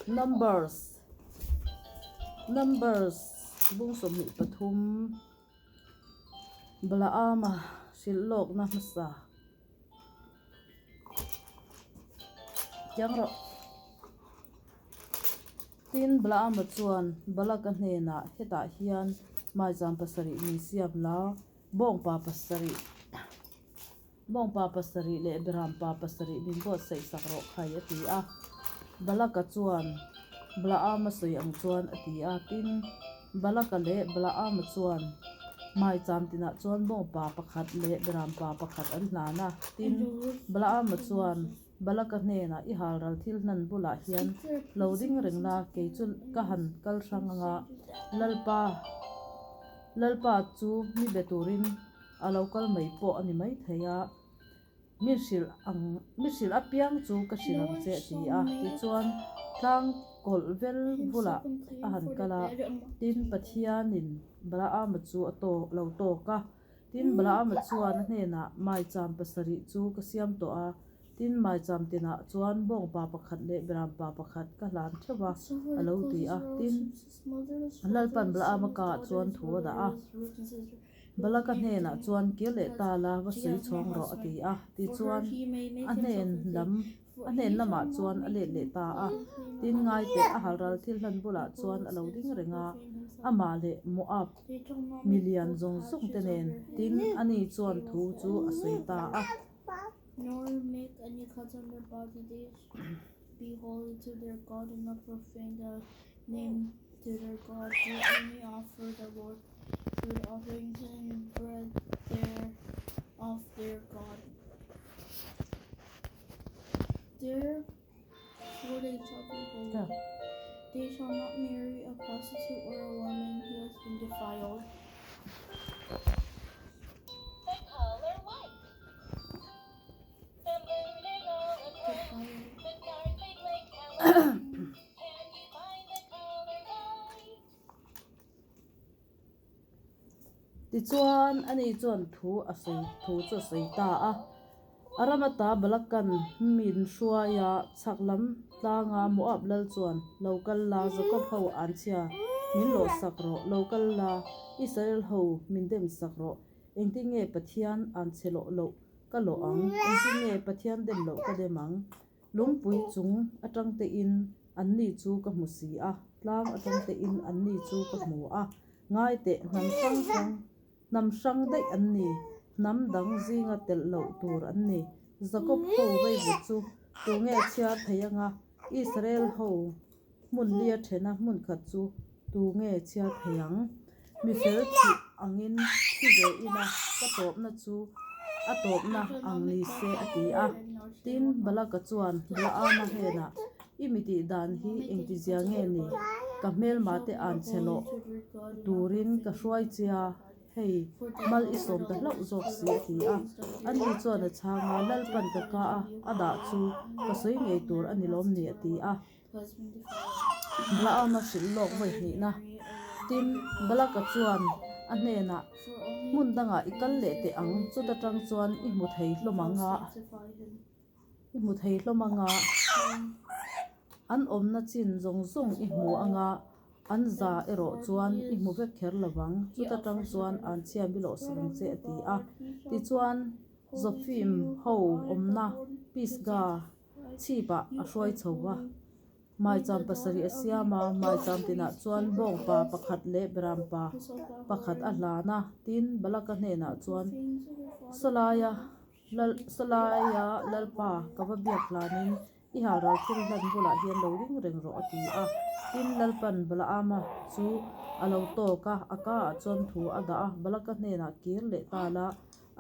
Numbers Numbers bung 23 Balaama hrilh lawkna hmasa Chiang rawh. Tin, Balaama chuan Balaka hnenah, Hetah hian maizam pasarih min siam la, bawngpa pasarih, bawngpa pasarih leh berampa pasarih min buatsaih sak rawh khai, a ti a. Balaka chuan Balaama sawi ang chuan a ti a. Tin, Balaka leh Balaama chuan maicham tinah chuan bawngpa pakhat leh berampa pakhat an hlan a. Tin, Balaama chuan Balaka hnenah, I halral thil hnan bulah hian lo ding reng la, kei chu ka han kal hrang anga Lalpa, Lalpa chu mi be turin a lo kal mai pawh a ni maithei a. Mi hrilh ang, mi hrilh apiang chu ka hrilh ang che, a ti a. Tichuan, tlang kawlh vel bulah a han kal a, tin, Pathianin Balaama chu a tawk lo tawk a. Tin, Balaama chuan a hnenah, Maicham pasarih chu ka siam tawh a, tin, maicham tinah chuan bawngpa pakhat leh berampa pakhat ka hlan theuh va, a lo ti a. Tin, Lalpan Balaama kaah chuan thu a dah a. Balaka hnenah chuan kir leh ta la va sawi chhawng rawh a ti a, tichuan a hnen lam a hnen lamah chuan a let leh ta a. Tin ngaiteh a halral thil hlan bulah chuan a lo ding reng a, amah leh Moab milian zawng zawng te nen tin ani chuan thu chu a sawi ta a. To their God, they only offer the Lord food offerings and bread there of their God. Therefore they shall be holy. They shall not marry a prostitute or a woman who has been defiled. Tichuan, ani chuan thu a sawi thu chu a sawi ta a. A ram ata Balakan min hruai a, chhak lam tlanga Moab lal chuan, Lo kal la, Jakob ho anchhia min lawh sak rawh, lo kal la, Israel ho min dem sak rawh, engtin nge Pathian anchhe lawh loh ka lawh ang, engtin nge Pathian dem loh ka dem ang? Lungpui chung atang tein anni chu ka hmu si a, tlang atang tein anni chu ka hmu a, ngai teh hnam hrang hrang, hnam hrang daih an ni, hnam dang zinga telh loh tur an ni. Jakob ho veivut chu tunge chhiar thei anga Israel ho hmun lia thena hmun khat chu tunge chhiar thei ang? Mi fel thih angin thi ve ila ka tawpna chu a tawpna ang ni se a ti a. Tin, Balaka chuan Balaama hnenah, I mi tih dan hi engtizia nge ni? Ka hmelma te an chhe loh turin ka hruai che a, hei, mal i sawm ta hlauh zawk si a ti a. Ani chuan a chhang a, Lalpan ka ka a, a dah chu ka sawi ngei tur a ni lawm ni a ti a. Balaama hrilh lawk vawi hnihna. Tin, Balaka chuan a hnenah, Hmun dangah i kal leh teh ang, chuta tang chuan i hmu thei hlawm ang a, i hmu thei hlawm ang a, an awmna chin zawng zawng i hmu ang a, an za erawh chuan i hmu vek kher lo vang, chuta tang chuan an chhia mi lawh sak ang che, a ti a. Tichuan, Zofim ho awmna Pisgah Chhipah a hruai chho va, maicham pasarih a siam a, maicham tinah chuan bawngpa pakhat leh berampa pakhat a hlan a, tin Balaka hnenah chuan Sawlaia Lal Sawlaia Lalpa ka va biak hlanin i halral thil hlan bulah hian lo ring reng rawh a ti a, tin Lalpan Balaama chu a lo tawk a, a ka ah chuan thu a dah a, Balaka hnenah kir leh ta la,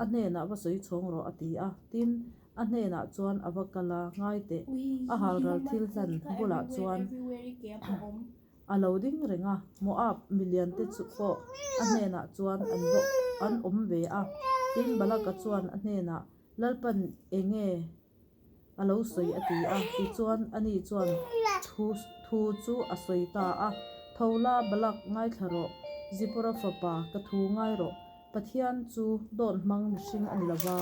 a hnenah va sawi chhawng rawh a ti a, tin A hnenah chuan a va kal a, ngai teh, a halral thil hlan bulah chuan a lo ding reng a, Moab milian te chu pawh a hnenah chuan an va an awm ve a. Tin, Balaka chuan a hnenah, Lalpan eng nge a lo sawi a ti a, tichuan ani chuan thu thu chu a sawi ta a, Tho la, Balak, ngaithla rawh, Zipporah fapa, ka thu ngai rawh, Pathian chu dawt hmang mihring a ni lo va.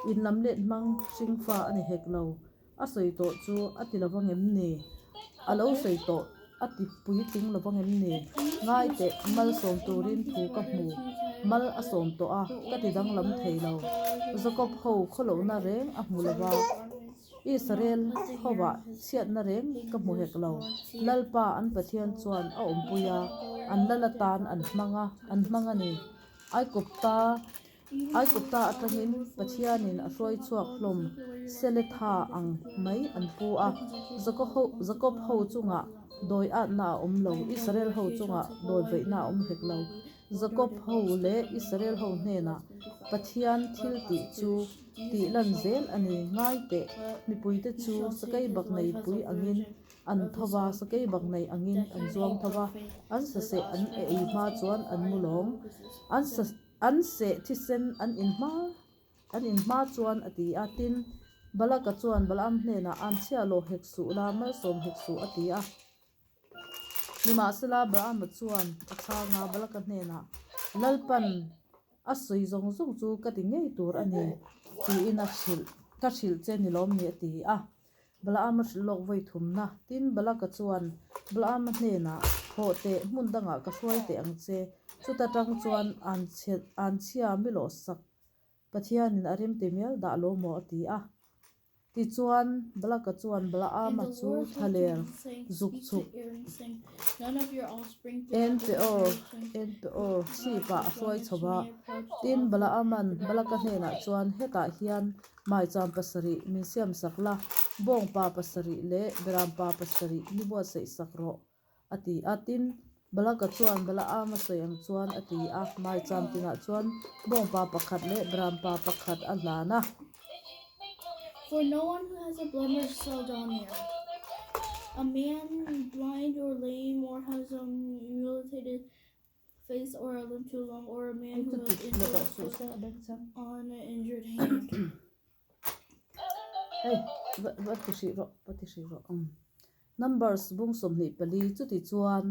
Inlam let hmang hringfa a ni hek lo. A sawi tawh chu a ti lovang em ni? A lo sawi tawh a ti puitling lovang em ni? Ngai teh, malsawm turin thu ka hmu. Mal a sawm tawh a, ka ti danglam thei lo. Jakob ho khawlohna reng a hmu lova, Israel hovah chhiatna reng ka hmu hek lo. Lalpa an Pathian chuan a awmpui a, an lal atan an hmang a, an hmang a ni. Aikupta Aikupta atangin Pathianin a hruai chhuak hlawm Seletha ang mai an pu a, Jakob ho chungah dawi atna a awm lo, Israel ho chungah dawi vaihna a awm hek lo. Jakob ho leh Israel ho hnenah Pathian thil tih chu tih lan zel a ni. Ngai teh, mipuite chu sakei bak nei pui angin an tho va, sakei bak nei angin an zuang tho va, an saseh an ei hma chuan an mu lawng. An An seh thisen an in hma an in hma chuan a ti a. Tin, Balaka chuan Balaam hnenah, An chhia lawh hek suh la, malsawm hek suh, a ti a. Nimahsela, Balaama chuan a chhang a, Balaka hnenah, Lalpan a sawi zawng zawng chu ka ti ngei tur a ni, tiin a hrilh, ka hrilh che ni lawm ni, a ti a. Balaama hrilh lawk vawi thumna. Tin, Balaka chuan Balaama hnenah, Thawh teh, hmun dangah ka hruai teh ang che. Chuta tang chuan anchhia mi lawhsak Pathianin a remti mial dah lo maw? a ti a. Tichuan, Balaka chuan And Balaama the chu Lord spoke to thlaler Moses, saying, zuk Speak to chhuk Aaron, saying, None of your offspring throughout En the Peor, generations En who Peor, has chhipah a a hruai blemish chho va. may approach to Tin, offer Balaaman the burnt Balaka offering. hnenah chuan, Hetah hian Maicham pasarih min siamsak la, bawngpa pasarih leh berampa pasarih ni buatsaih sak rawh, a ti a. Tin, Balaka chuan Balaama sawi ang chuan a ti a, maicham tinah chuan bawngpa pakhat leh berampa pakhat a hlan a. For no one who has a blemish shall draw near. A man blind or lame or has a mutilated face or a limb too long or a man who has injured a foot on an injured hand. Hei, va va ti hrih rawh, va ti hrih rawh. Um. Numbers bung 24 chuti chuan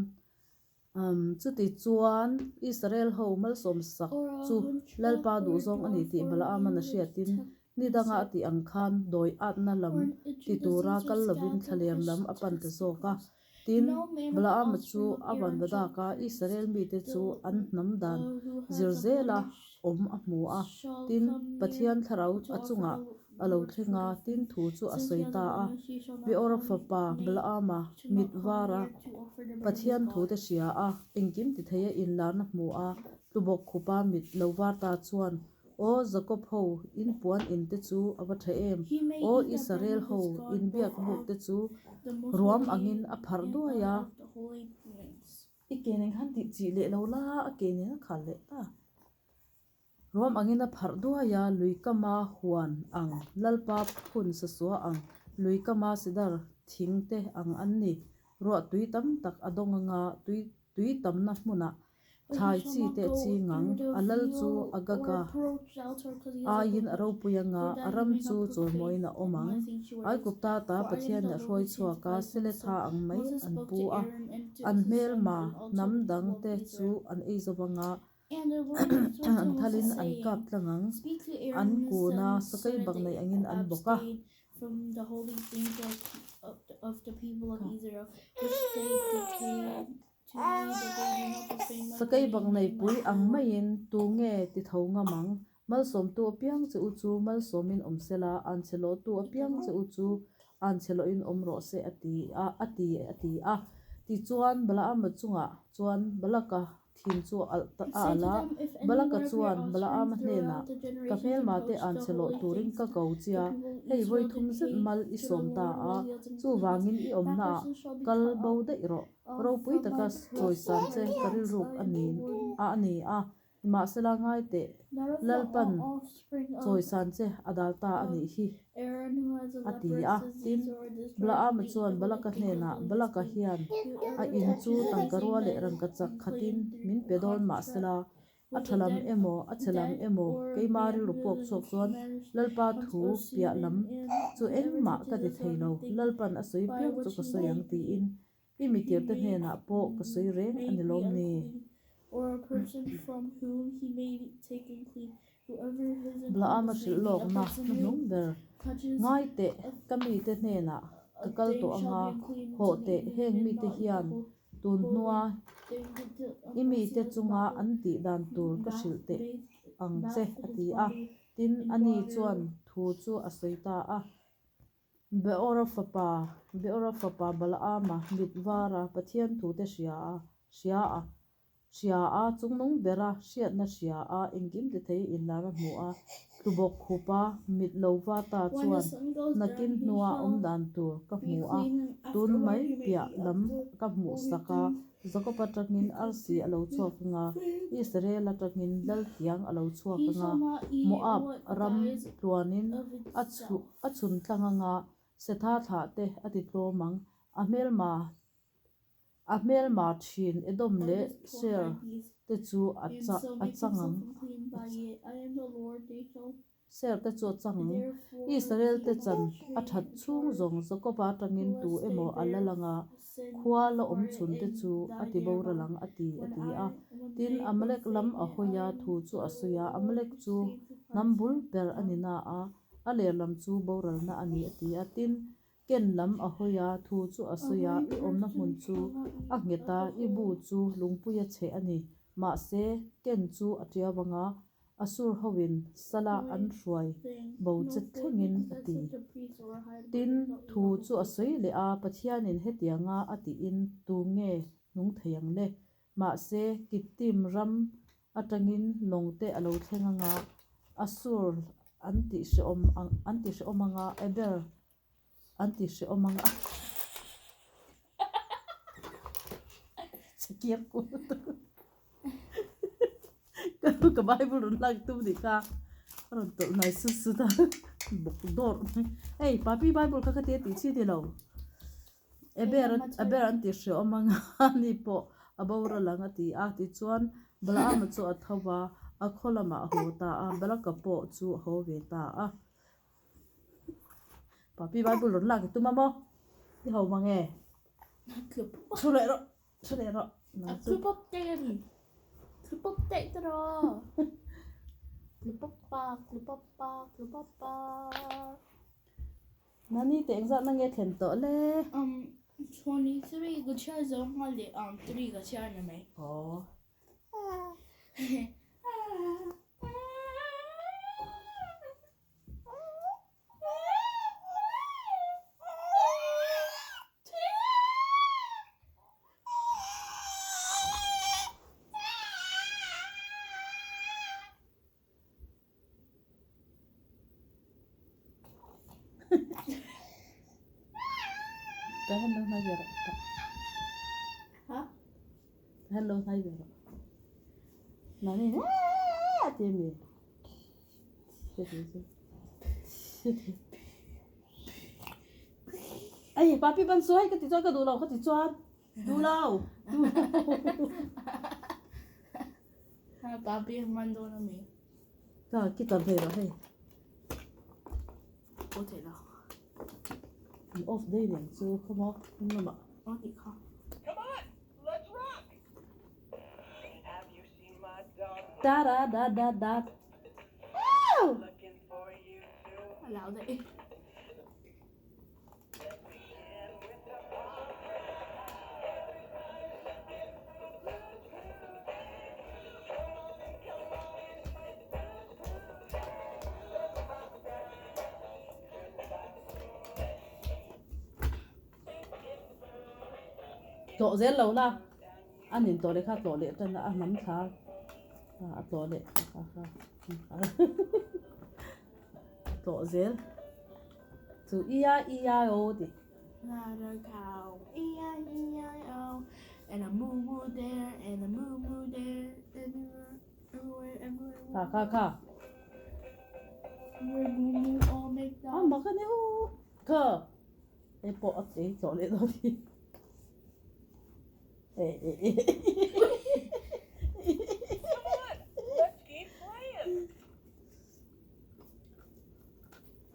um chuti chuan Israel ho malsawm sak Or a chu hunchback Lalpa or a duhzawng a ni dwarf tih or a Balaaman man a with hriatin ni danga a tih ang khan dawi atna or lam an ti itchy tura disease or kal lovin scabs or thlaler lam a pan ta zawk a. testicles. Tin, No man of the Balaama chu offspring of a Aaron shall vanvadaka priest Israel mite the chu an hnam dan who has zir a zela blemish awm a hmu a. shall Tin, come near Pathian thlarau to a offer chungah the a lo Lord's thleng food a, tin offering. thu chu a Since he sawi has a ta a. blemish, he shall not Beora come fapa near Balaama shall mit not come vara near to offer the bread of his Pathian God. thute hria a, engkim ti theia inlarna hmu a, tlubawk khupa mit lo var ta chuan, Aw Jakob ho, in puan in te chu a va tha em! He may Aw eat the bread Israel of ho, his God, in biak both buk of te chu the most ruam holy angin a pharh and duai a. of the holy ones. I ke nen khan tih chih leh lo la, a ke nen a khal leh ta. Ruam angin a pharh duai a, lui kama huan ang, Lalpa phun sasua ang, lui kama sidar thing te ang an ni. Ruah tui tam tak a dawng anga tui tui tamna hmunah But he Thlai shall chi not teh go ching ang, through the a lal chu veil a or gaga approach the altar 'cause he has a aiin a blemish, ropui anga, for a that he ram may chu not profane chawimawiin a awm my ang. sanctuaries. Aigupta ta For I am Pathian the a Lord hruai who chhuak a, sanctifies them. sele So tha ang mai Moses an spoke pu to a, Aaron and to an his sons hmelma and all to hnam the dang people of te chu Israel. an ei zo vang a, And the Lord spoke to an Moses, thalin an saying, kap tlang ang, Speak to Aaron an and his kun a, sons, so sakei that bak they nei angin an bawk a. abstain from the holy things of, of, of the people of Israel, which they declare to me, that they may not profane my Sakei holy bak nei name. I pui am the ang Lord. maiin tu nge ti tho ngam ang? Malsawmtu apiang che u chu malsawmin awm se la, an chhe lawhtu apiang che u chu an chhe lawhin awm rawh se a ti a, a ti a ti a. Tichuan Balaama chungah chuan Balaka thin chu a alh a And say alh to a, them, If any Balaka one of your chuan offspring Balaama hnenah, throughout the Ka generations hmelma te approach an the chhe lawh holy turin things ka ko the che a, people of hei vawi Israel thum zet decay mal i to the sawm ta Lord a, while he is uncleanness, chuvangin i that awmnaah person shall be kal cut bo off daih rawh. off Ropui from taka my chawisan che ka presence. rilruk I a am ni the Lord. a a ni a, nimahsela ngai teh None of the Lalpan offspring of chawisan che a dal ta a of nih hi, Aaron who has a a ti leprous a. Tin, disease or a discharge Balaama will eat chuan the holy Balaka things of hnenah, the Balaka least hian Whoever a in chu touches tangka anything rua that leh is rangka chak khatin unclean min through pe dawn contract mahsela, a with tha a lam dead emaw, a chhe lam dead emaw, or a keima man rilru who puak is chhuak chuan managed Lalpa comes thu or piah semen lam and chu whoever engmah ka touches ti a thei lo, certain thing Lalpan a sawi by piang chu which ka he sawi may ang be tiin i he mitirte may hnenah pawh ka sawi reng a may ni be lawm ni. unclean, or a person from whom he may be taken clean. Balaama hrilh lawkna hnuhnung ber, Ngai teh, ka mite hnenah ka kal tawh anga, hawh teh, heng mite hian tun hnua i mite chunga an tih dan tur ka hrilh teh ang che, a ti a. Tin, ani chuan thu chu a sawi ta a. Beora fapa, Beora fapa Balaama mit vara Pathian thute hria a, hria a, hria a, chungnung bera hriatna hria a, engkim ti thei inlar a hmu a, tlubawk khupa mit lo va ta chuan nakin hnua awm dan tur ka hmu a, tun mai piah lam ka hmuh sak a, Jakob atangin arsi a lo chhuak anga, Israel atangin laltiang a lo chhuak anga, Moab ram tluanin a a chhun tlang anga, Setha thlah te a ti tlawm ang, a hmelma a hmelma thin Edom leh Seir te chu a a chang ang. Ser te chu a chang ang. Israel te chan a that chhung zawng Jakob-a atangin tu emaw a la lang a, khua la awm chhun te chu a ti boral ang a ti, a ti a. Tin, Amalek lam a hawi a, thu chu a sawi a, Amalek chu hnam bul ber a ni na a, a ler lam chu boralna a ni, a ti a. Tin, Ken lam a hawi a, thu chu a sawi a, I awmna hmun chu a nghet a, i bu chu lungpui a cheh a ni. Mahse, Ken chu a tiau ang a, Asur hoin sala an hruai bo che thlengin a ti. Tin, thu chu a sawi leh a, Pathianin hetianga a tiin tu nge nung thei ang le? Mahse, Kittim ram atangin lawng te a lo thleng anga, Asur an tih hrehawm an ti hrehawm anga, Eber an ti hrehawm anga. Chekir kul ka Bible rawn lak tum nih kha a rawn tawlh hnai sut sut a bawk dawrh mai. Hei Papi Bible kha ka tia tih chi ni lo. Eber Eber an ti hrehawm anga ani pawh a boral ang a ti a tichuan Balaama chu a tho va a khaw lamah a haw ta a Balaka pawh chu a haw ve ta a. Papi Bible rawn lak i tum a maw? I ho mang e. Thu leh rawh thu leh rawh. A tlu pawp daih a ni. Tlu pawp daih ta rawh. Tlu pawp pa tlu pawp pa tlu pawp pa. Nani te engzah na nge thlen tawh le? 23 ka chhiar zo nghal leh 3 ka chhiar na mai. Aw. Ka han lo hnai ve rawh. Ha? Ka han lo hnai ve rawh. Nani a ti mi. Ai papi ban suai ka ti chuan ka duh lo ka ti chuan. Duh lo. Duh lo. Ha papi a man dawn a mi. Ka ki tam thei lo hei. Aw thei lo. An off day nen chu come on in lamah. Aw nih kha. Da da da da da. A lau daih. Tlawh zel lo la a nin tawh leh kha tlawh leh tan a hnam thla a tlawh leh kha kha tlawh zel chu E I E I O ti. Not a cow, E I E I O, and a moo moo there, and a moo moo there, everywhere, everywhere, everywhere. Kha kha kha. Everywhere moo moo all make A mak a ni u kha. Hei pawh a chei tawh leh dawn hi.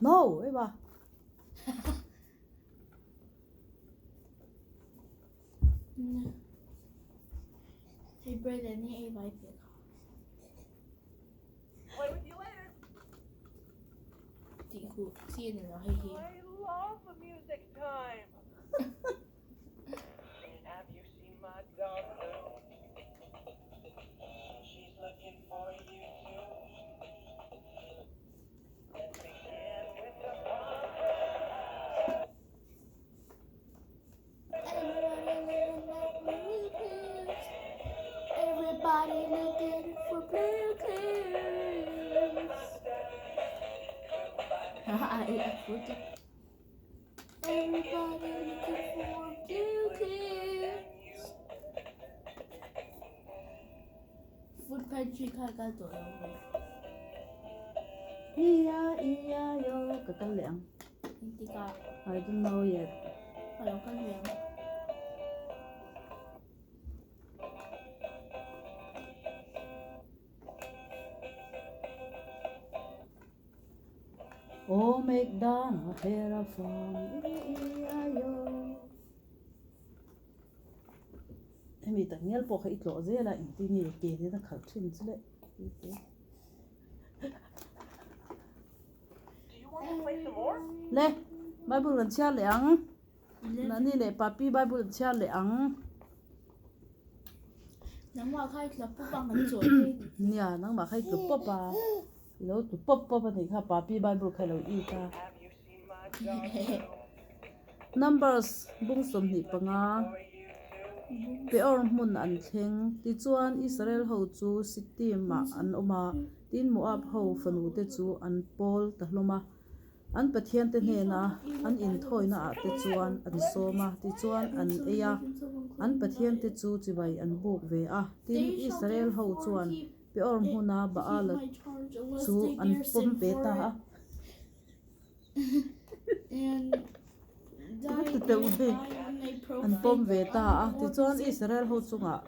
No, ei ba. Hey, Brandon, ni ei vai pe kha. Tih huh chi a ni lo hei hi. Everybody looking for blue clues. Everybody looking for blue clues. Food pantry kha kal tawh lo ve. Iya iya yo ka kal leh ang. Engtikah? I don't know yet. Ka lo kal ve ang. Aw McDonald had a farm E-I-E-I-O. Hemi tak ngial pawh kha i tlawh zel a engtin nge ke nen a khalh thin chu le. Le Bible kan chhiar leh ang. Nani leh Papi Bible an chhiar leh ang. Nangmah kha i tla pawp a kan chaw thei. Nia nangmah kha i tlu pawp a. I lo tlu pawp pawp a nih kha Papi Bible kha i lo it a. Numbers bung 25 Peor hmun an thleng. Tichuan Israel ho chu Sittim ah an awm a, tin Moab ho fanu te chu an pawl ta hlawm a. An pathiante hnena an inthawina ah te chuan an sawm a, tichuan an ei a, an pathiante chu chibai an buk ve a. Tin, Israel ho chuan Peor hmuna Baala chu an pawm ve ta a. An pawm ve ta a, tichuan Israel ho chungah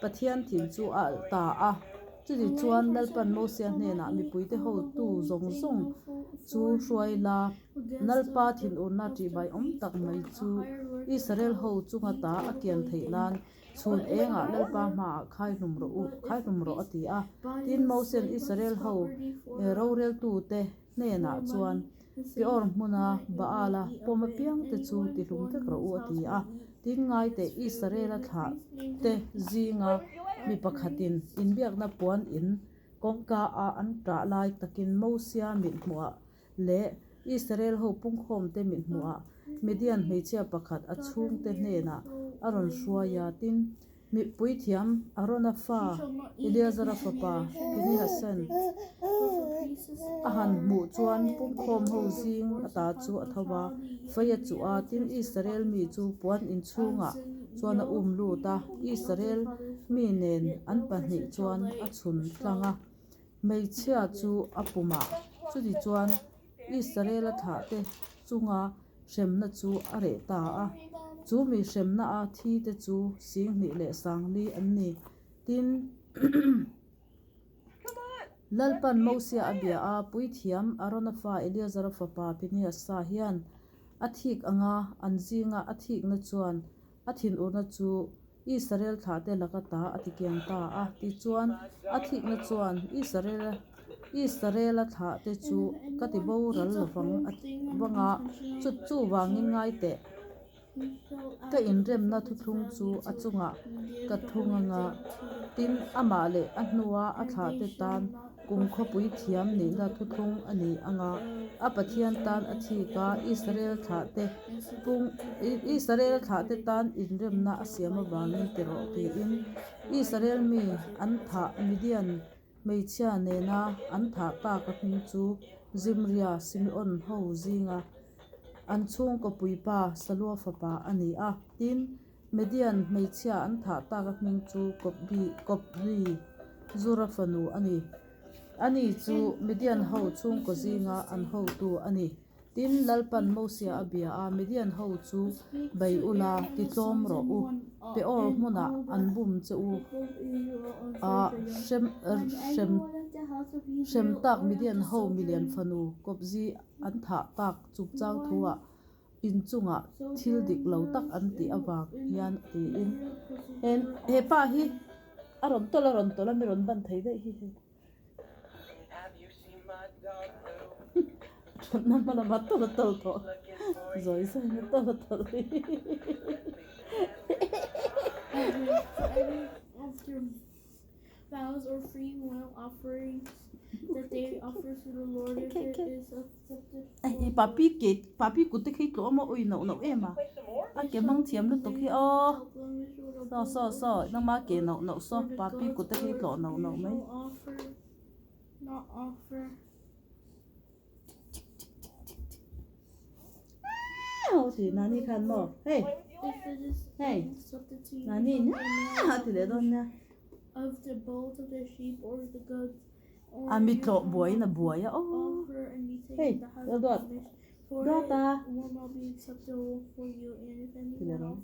Pathian thin chu a alh ta a. Chutih chuan Lalpan Mosia hnenah mipuite hotu zawng zawng chu hruai la, Lalpa thinurna ṭihbai awm tak mai chu Israel ho chunga ta a kian theih nan chhun engah Lalpa hmaah khai hlum rawh u, khai hlum rawh a ti a. Tin, Mosia'n Israel ho roreltute hnenah chuan, Peor hmuna Baala pawm apiangte chu tihlum vek rawh u, a ti a. Tin, ngaite Israela thlahte zinga mi pakhatin inbiakna puan in kawngka a an ṭah lai takin Mosia mithmuhah leh Israel ho pungkhawmte mithmuhah Midian hmeichhia pakhat a chhungte hnenah a rawn hruai a. Tin, Puithiam Arona fa Eleazara fapa Phinehas-a'n a han hmuh chuan pumkhawm ho zing ata chu a tho va, fei a chuh a, tin Israel mi chu puan inchhungah chuan a um lut a, Israel mi nen an pahnih chuan a chhun tlang a, hmeichhia chu a pumah chuti chuan Israel-a thlahte chunga hremna chu a reh ta a, chu mi hremna a thi te chu Singhnih leh Sangli an ni. Tin, Lalpan Mosia a bia a, Puithiam Arona fa Eleazara fapa Phinehasa hian a thik anga an zinga a thikna chuan a thinurna chu Israel thlahte laka ta a tikiang ta a. Tichuan, a thikna chuan Israel Israela thlahte chu ka ti boral lovang a vanga chut chuvangin ngai teh. Ka inremna thuthlung chu a chungah ka thung anga, tin, amah leh a hnua a thlahte tan kum khawpui thiam nihna thuthlung a ni anga, a Pathian tan a thik a, Israel thlahte pung Israel thlahte tan inremna a siam avangin ti rawh tiin Israel mi an thah Midian hmeichhia nena an thah tak a hming chu Zimria Simeon ho zinga an chhungkaw puipa Salua fapa a ni a. Tin, Midian hmeichhia an thah tak a hming chu Kobbi Kobbi Zura fanu a ni. Ani chu Midian ho chhungkaw zinga an hotu a ni. Tin, Lalpan Mosia a bia a, Midian ho chu bei ula, ti tlawm rawh u. Peor hmunah an bum che u a, hrem hrem hrem tak Midian ho milian fanu kawpzi an thah tak chungchang thuah inchungah thil dik lo tak an tih avang hian tiin he pa hi a rawn tawlh a rawn tawlh a mi rawn ban thei daih hi hei. Thutna hma lama tawlh tawlh tawh zawi zawi na tawlh tawlh hi. I papi ke papi kut te khi tlawh a maw ui noh noh em a a ke hmang thiam lutuk hi aw saw saw saw nangma ke noh noh saw papi kut te khi tlawh noh noh mai. Ti Nani khan maw hei hei Nani a ti leh dawn nia. A mi tlawh buaiin a buai a aw hei lo dawt dawt a ti leh rawh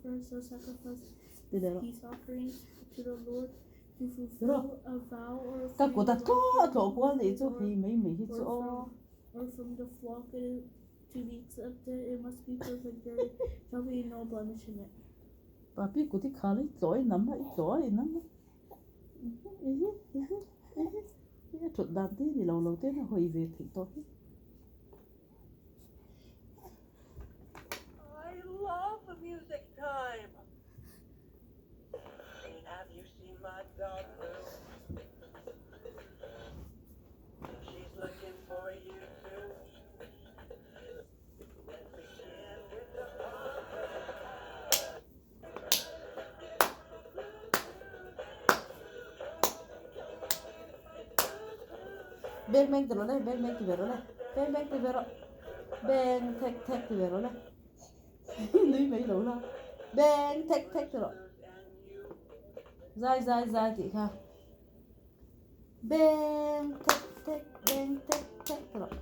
ti leh rawh. Rawh ka kut a tlawh a tlawh kual nih chu hei mai mai hi chu aw. Papi kut i khal i tlawh i nam a i tlawh a i nam a a thut dan te ni lo lo te a hawi ve theih tawh hi. Beng beng ti rawh le beng beng ti ve rawh le beng beng ti ve rawh beng thek thek ti ve rawh le nui mai lo la beng thek thek ti rawh zai zai zai tih kha beng thek thek beng thek thek ti rawh.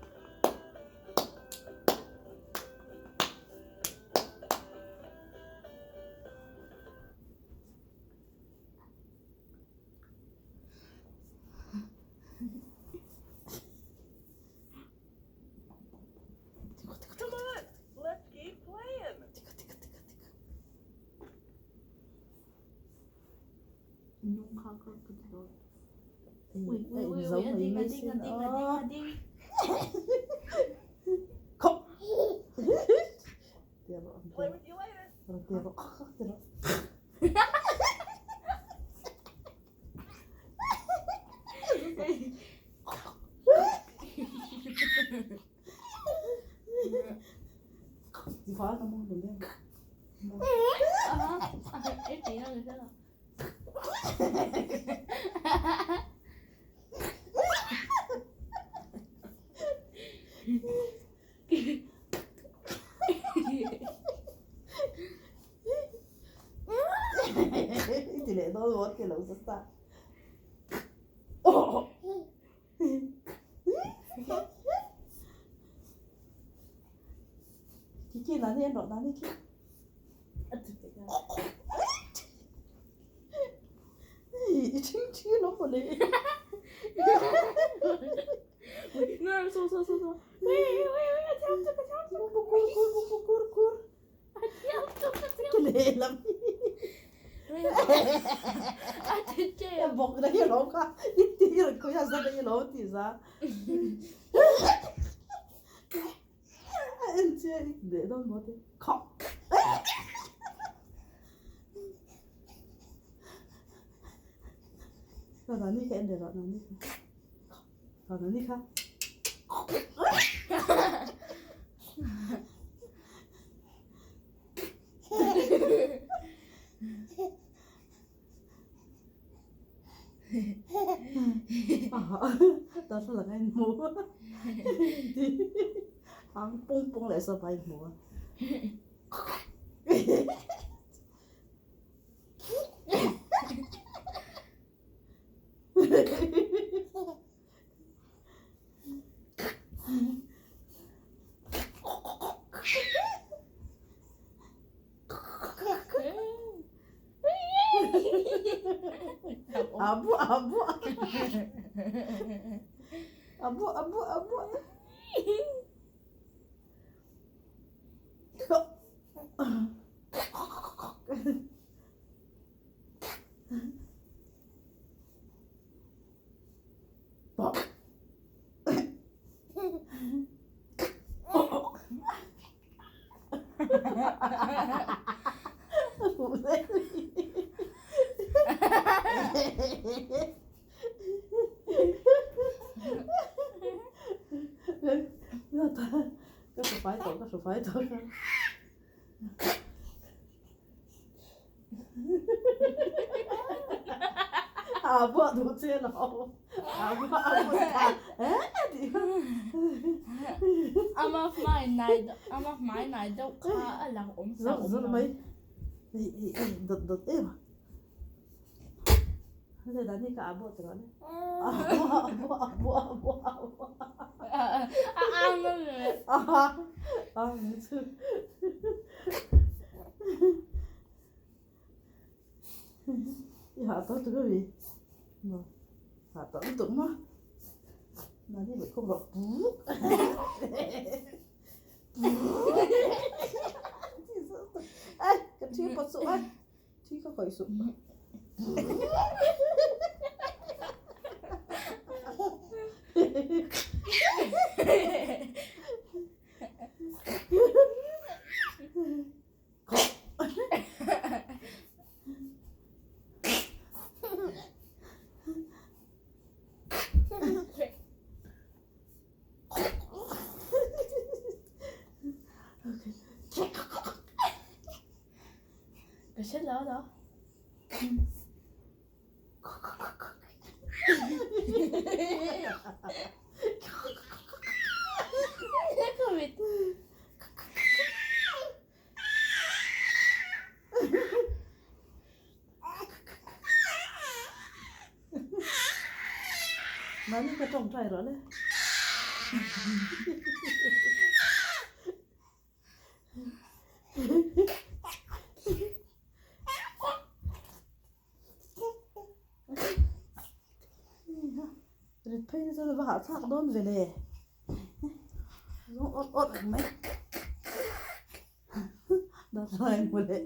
Ti leh dawn maw ti lo sa sa. Kiki nani en rawh nani khi. I thing thi lo maw le. Kur kur kur. Lehlam hi bawk na hi lo kha i ti reng khawi a za na i lo ti za a en che i leh dawn maw te khawk nani kha en leh rawh nani kha nani kha. Darthlalang a inhmu ang pung pung leh sawpa a inhmu a. Abu abu abu abu abu Ka hru fai tawh, ka hru fai tawh. A buah duh che lo. A buah a buah ta. Eh tih kha. Ama hmai nai ama hmai nai deuh kha a lang awm sa awm lo. Mai. Hei hei hei dawt dawt em a. Hei dan hi ka a buah tawh le. A buah a buah a buah a buah a buah. A ang a le. A ang chu. I hah tawh tur a mi? Maw? Hah tawh lutuk maw? Mahni mut khawp rawh puk. Ai, ka thi pawt suh ai. Thi ka khawih suh. Ka hre lo lo. Mahni ka tawngtai rawh le. Rit phei na chuan a va hahthlak dawn ve le. Zawng awt awt ang mai. Darthlalang hmu leh.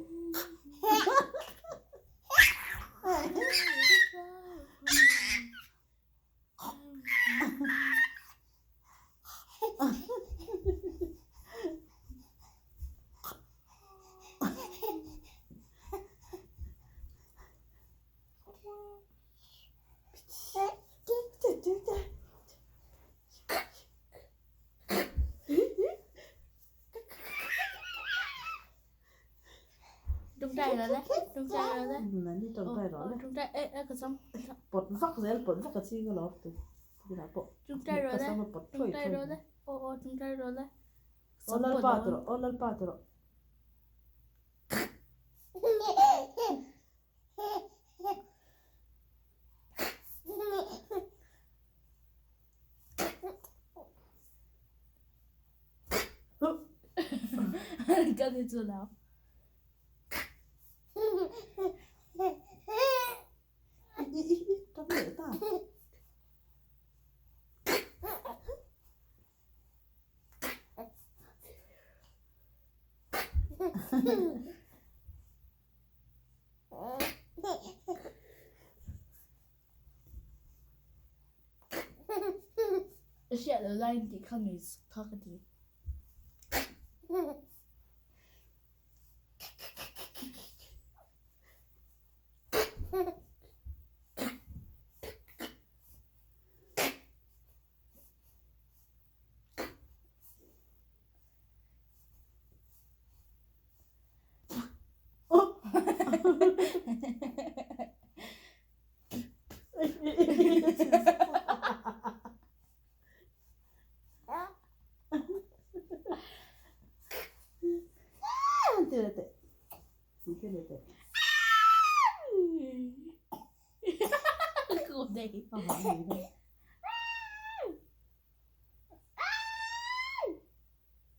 Tawngtai rawh le, tawngtai rawh le. Nani tawngtai rawh le. Tawngtai eh eh ka sam. Pawt vak zel pawt vak a ching alawm tu. Tunah pawh. Tawngtai rawh le. Ka sam a pawt thuai thuai. Tawngtai rawh le. Aw aw tawngtai rawh le. Aw lalpa ti rawh, aw lalpa ti rawh. Ka ni chu lo. Tap leh ta. A hriat loh laiin tih kha ngei kha ka ti.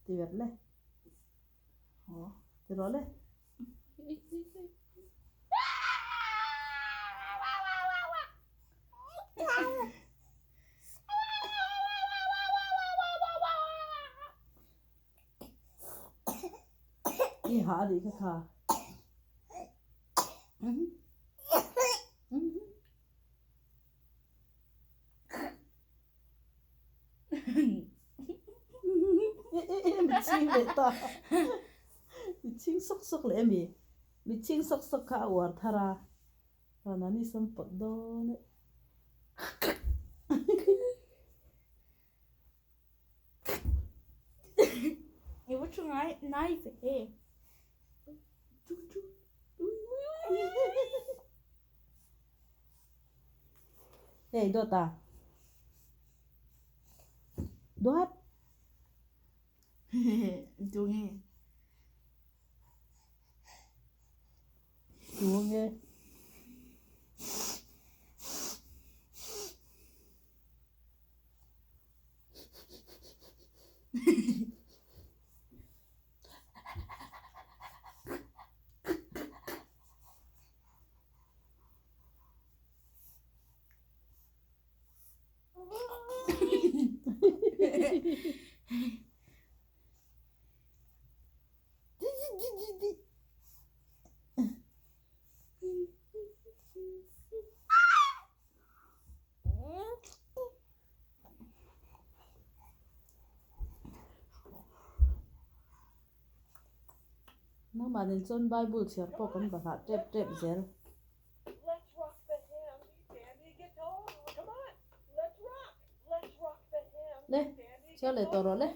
Ti vet le. Ti rawh le. I ha a nih kha kha. Ching leh ta. sawk sawk leh ami? Mit chhing sawk sawk kha a uar thar a, vanah ni sam pawt dawn e. Hey dawt a dawt Tunge Tunge Nangmah nen chuan Bible chhiar pawh kan va hlah tep tep zel. Le, chhiar leh tawh rawh le.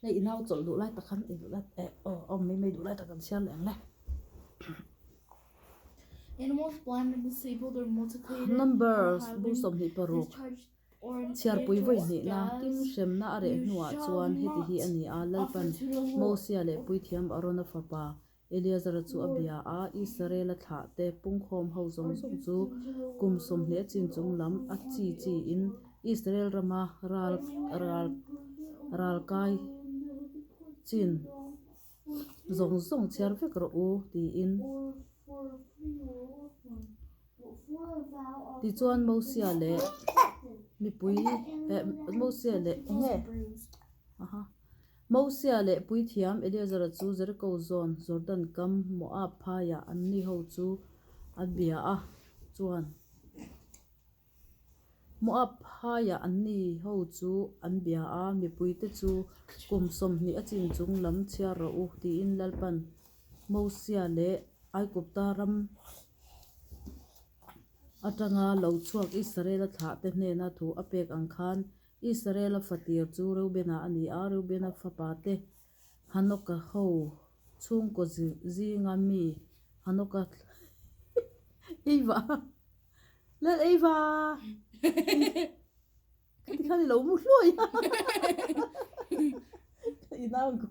Hei i nau chawlh duh lai tak khan i duh lai eh aw aw mai mai duh lai tak kan chhiar leh ang le. Numbers bu 26 Chhiarpui vawi hnihna tin hremna a reh hnuah chuan heti hi a ni a, Lalpan Mosia leh Puithiam Arona fapa Eleazara chu a bia a, Israela thlahte pungkhawm ho zawng zawng chu kum 20 chin chung lam a chi chiin Israel rama ral ral ralkai chin zawng zawng chhiar vek rawh u tiin. Tichuan Mosia leh mipui eh Mosia leh enge aha. Mosia leh puithiam Eleazara chu Jeriko zawn Jordan kam Moab phaiah an ni ho chu an bia a, chuan Moab phaiah an ni ho chu an bia a, mipuite chu kum 20 a chin chung lam chhiar rawh u, tiin Lalpan Mosia leh Aigupta ram atanga lo chhuak Israela thlahte hnena thu a pek ang khan Israela fatir chu Reubena a ni a, Reubena fapate Hanoka ho chhungkaw zinga mi Hanoka Eiva Lal Eiva Khati khan i lo mu hluai a I nau ko.